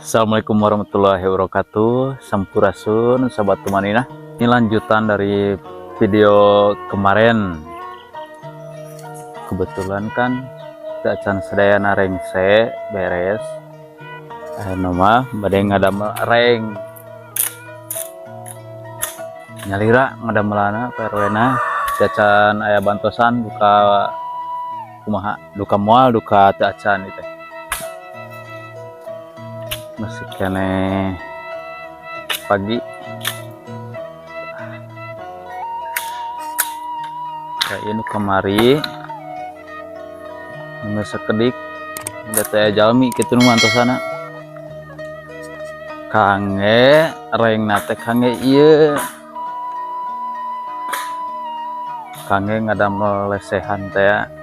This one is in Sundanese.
Assalamualaikum warahmatullahi wabarakatuh. Sampurasun, sahabat Tumaninah. Ini lanjutan dari video kemarin. Kebetulan kan acan sadayana rengse beres. Ayeuna mah bade ngadamel reng. Nyalira ngadamelana Pak RW-na. Acan aya bantosan duka kumaha, duka moal, duka teu acan itu. Masih keneh pagi. Kayak ini kamari nu sakedik udah teh jalmi kitu nu antosana kangge rengna teh, kangge ieu, kangge ngadamel lesehan teh.